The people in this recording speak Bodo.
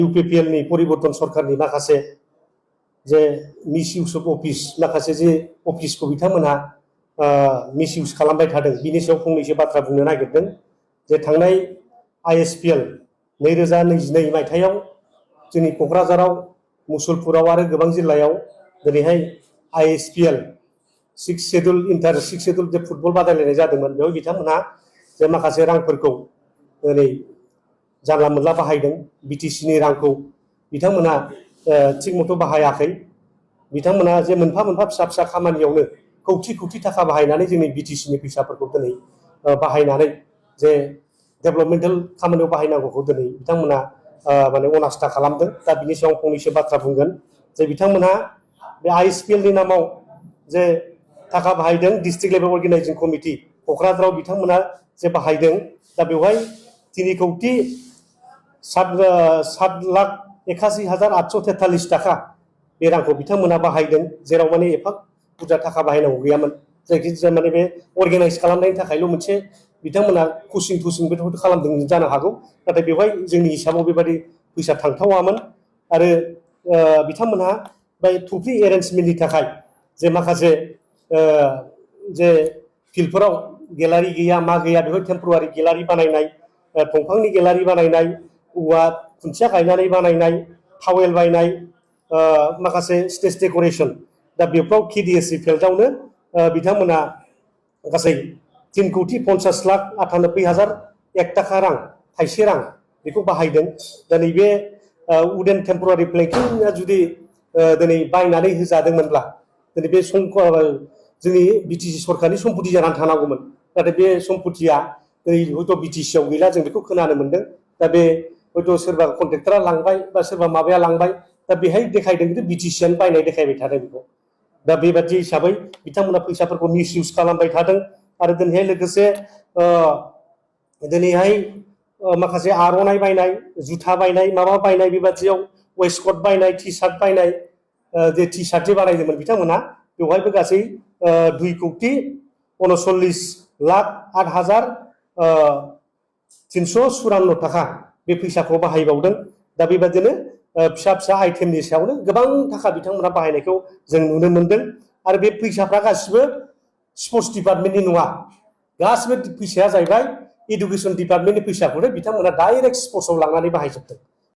इउपिपिएलनि परिबर्तन सरकारनि माखासे जे मिसइउज अफ अफिस माखासे जे अफिसखौ बिथांमोनहा मिसइउज खालामबाय थादों बिनि सायाव फंनैसो बाथ्रा बुंनो नागिरदों जे थांनाय आइएसपिएल 2022 मायथाइयाव जोंनि क'क्राझाराव मुसलपुराव आरो गोबां जिल्लायाव दिनैहाय आइएसपिएल 6 शेड्युल जे फुटबल बादायलायनाय जादोंमोन बेयाव बिथांमोनहा जे माखासे रांफोरखौ दिनै जानला मोनला बाहायदों बिटिसिनि रांखौ बिथांमोनहा थिग मथ' बाहायाखै बिथांमोनहा जे मोनफा मोनफा फिसा फिसा खामानियावनो कौटि थाखा बाहायनानै जोंनि बिटिसिनि फैसाफोरखौ दिनै बाहायनानै जे डेभेलपमेन्टेल खामानियाव बाहायनांगौखौ दिनै बिथांमोना माने अनास्था खालामदों दा बिनि सायाव फंनैसो बाथ्रा बुंगोन जे बिथांमोनहा बे आइएसपिएलनि नामाव जे थाखा बाहायदों डिस्ट्रिक्ट लेभेल अर्गेनाइजिं कमिटि क'क्राझाराव बिथांमोना जे बाहायदों दा बेवहाय 3 कौटि 7,81,843 थाखा बे रांखौ बिथांमोना बाहायदों जेराव माने एफा बुरजा थाखा बाहायनांगौ गैयामोन जायखिजाया माने बे अर्गेनाइज खालामनायनि थाखायल' मोनसे बिथांमोना कुचिं बेफोरखौ खालामदों जानो हागौ नाथाय बेवहाय जोंनि हिसाबाव बेबायदि फैसा थांथावामोन आरो बिथांमोनहा बे ट्रफि एरेन्जमेन्टनि थाखाय जे माखासे जे फिल्डफोराव गेलारि गैया मा गैया बेफोर टेम्परारि गेलारि बानायनाय दंफांनि गेलारि बानायनाय औवा खुन्थिया गायनानै बानायनाय टावेल बायनाय माखासे स्टेज डेक'रेसन दा बेफ्राव केडिएससि फिल्डआवनो बिथांमोना गासै 3,50,98,001 थाखा रां थाइसे रां बेखौ बाहायदों दा नैबे उडेन टेम्परारि प्लेकिंआ जुदि दिनै बायनानै होजादोंमोनब्ला दिनै बे जोंनि बिटिसि सरकारनि सम्पति जानानै थानांगौमोन नाथाय बे सम्पतिया दिनै हयथ' बिटिसिआव गैला जों बेखौ खोनानो मोनदों दा बे हयथ' सोरबा कन्ट्रेक्टरा लांबाय बा सोरबा माबाया लांबाय दा बेहाय देखायदों कि बिटिसिआनो बायनाय देखायबाय थादों बेखौ दा बेबादि हिसाबै बिथांमोना फैसाफोरखौ मिसइउज खालामबाय थादों आरो दिनैहाय लोगोसे दिनैहाय माखासे आर'नाइ बायनाय जुथा बायनाय माबा बायनाय बेबादियाव वेस्टकट बायनाय टि सार्ट बायनाय जे टि सार्ट जे बानायदोंमोन बिथांमोना बेवहायबो गासै 2,68,8,354 थाखा बे फैसाखौ बाहायबावदों दा बेबादिनो फिसा फिसा आइटेमनि सायावनो गोबां थाखा बिथांमोना बाहायनायखौ जों नुनो मोनदों आरो बे फैसाफ्रा गासिबो स्पर्ट्स डिपार्टमेन्टनि नङा गासिबो फैसाया जाहैबाय एडुकेसन डिपार्टमेन्टनि फैसाखौनो बिथांमोना डाइरेक्ट स्पर्ट्सआव लांनानै बाहायजोबदों